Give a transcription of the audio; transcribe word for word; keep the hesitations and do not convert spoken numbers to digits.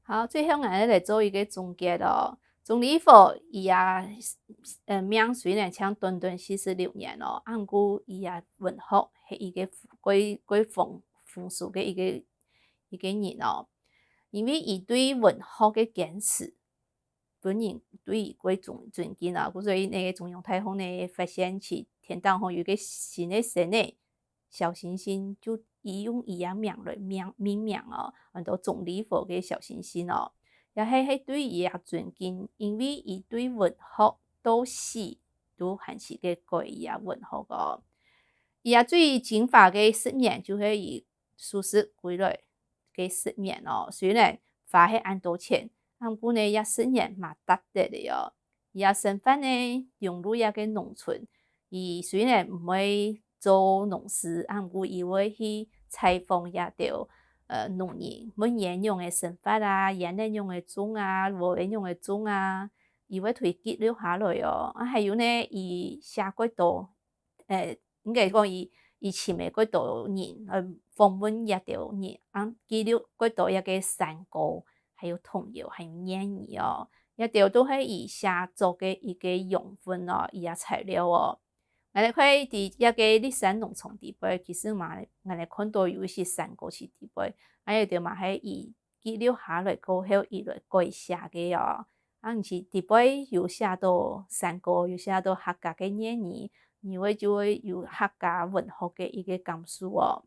好，最後𠊎來做一個總結哦。鍾理和佢个，呃，命雖然淨短短四十六年哦，啊毋過佢个文學係一個蓋，蓋豐，豐富个一個，一個人哦。因為佢對文學个堅持，分人對佢蓋尊，尊敬啊。故所以呢，中央大學呢發現佢天頂項有一個新个星仔，小行星，就佢用佢个名來命，命名哦，安到鍾理和个小行星哦。也係，係對佢个尊敬，因為佢對文學到死都還係个改佢个文學哦。佢个最精華个十年就係佢數十歸來个十年哦。雖然花係恁多錢，啊毋過呢，這十年嘛值得个哦。佢个生活呢，融入這個農村，佢雖然毋會做農事，啊毋過佢會去採訪這兜，呃，農人，問佢等仰仔生活啊，莧仔仰仔種啊，禾仔仰仔種啊，佢會同佢記錄下來哦。啊還有呢，佢寫蓋多，呃，應該講佢，佢尋个蓋多人，呃，訪問這兜人，啊記錄蓋多這個山歌，還有童謠，還有諺語哦。這兜都係佢寫作个一個養分哦，佢个材料哦。𠊎來看在這個綠山農場裡背，其實嘛，𠊎來看到有一些山歌在裡背，啊這兜嘛係佢記錄下來過後，佢來改寫个哦。啊毋過裡背有寫到山歌，有寫到客家个諺語，你會就會有客家文學个一個感受哦。